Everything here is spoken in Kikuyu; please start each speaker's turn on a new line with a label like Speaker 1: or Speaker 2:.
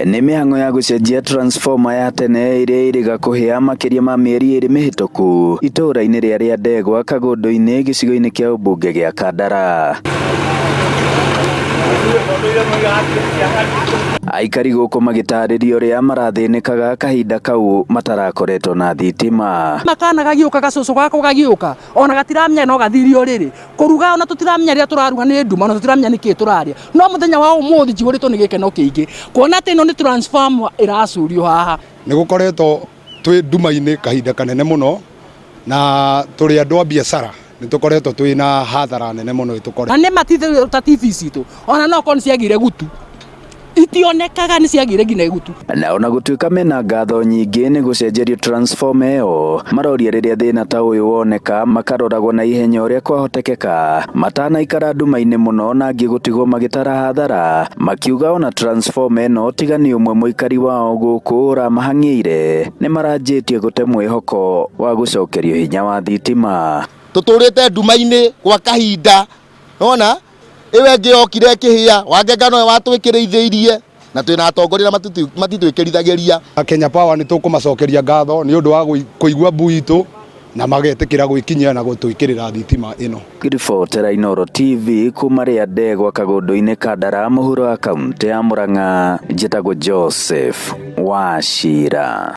Speaker 1: Nĩ mĩhang'o ya gũcenjia transformer ya tene ĩrĩa ĩrĩga kũhĩa makĩria ma mĩeri ĩrĩ mĩhĩtũku itũũra-inĩ rĩa Rĩandegwa Kagũndũ-inĩ gĩcigo-inĩ kĩa ũmbunge gĩa Kandara. Aikari gũkũ magĩtarĩria ũrĩa marathĩnĩkaga kahinda kau matarakoretwo na thitima.
Speaker 2: Makana gagĩũka gacũcũ gakwa gagĩũka ona gatiramenya no gathirio rĩrĩ kũruga ona tũtiramenya rĩrĩa tũraruga nĩ nduma ona tũtiramenya nĩkĩ tũrarĩa no mũthenya wa ũmũthĩ njihũrĩtwo nĩ gĩkeno kĩingĩ kuona atĩ ĩno nĩ transformer ĩracurio haha.
Speaker 3: Nĩ gũkoretwo twĩ nduma-inĩ kahinda kanene mũno na tũrĩ andũ a biacara nĩ tũkoretwo twĩ na hathara nene mũno ĩtũkorete.
Speaker 2: Na nĩ ma ta TV citũ ona no korwo nĩ ciagire gutu itionekaga nĩ ciagire nginya gutu.
Speaker 1: Na ona gũtuĩka mena ngatho nyingĩ nĩ gũcenjerio transformer ĩyo, maroria rĩrĩa thĩna ta ũyũ woneka makaroragwo na ihenya ũrĩa kwahotekeka matanaikara nduma-inĩ mũno na angĩ gũtigwo magĩtara hathara, makiuga ona transformer ĩno tiga nĩ ũmwe mũikari wao gũkũ ũramahang'ĩire nĩ maranjĩtie gũte mwĩhoko wa gũcokerio hinya wa thitima.
Speaker 4: Tũtũrĩte nduma-inĩ gwa kahinda nona ĩyo ĩngĩ yokire ĩkĩhĩa Wangenga nowe watwĩkĩrithĩirie na twĩna atongoria na matitwĩkĩrithagĩria.
Speaker 3: Kenya Power nĩ tũkũmacokeria ngatho nĩ ũndũ wa kũigua mbu itũ na magetĩkĩra gwĩkinyia na gũtwĩkĩrĩra thitima ĩno.
Speaker 1: Ribotera Inooro TV kuma Rĩandegwa Kagũndũ-inĩ Kandara mũhuro wa kaũntĩ ya Murang'a, njĩtagwo Joseph Wachira.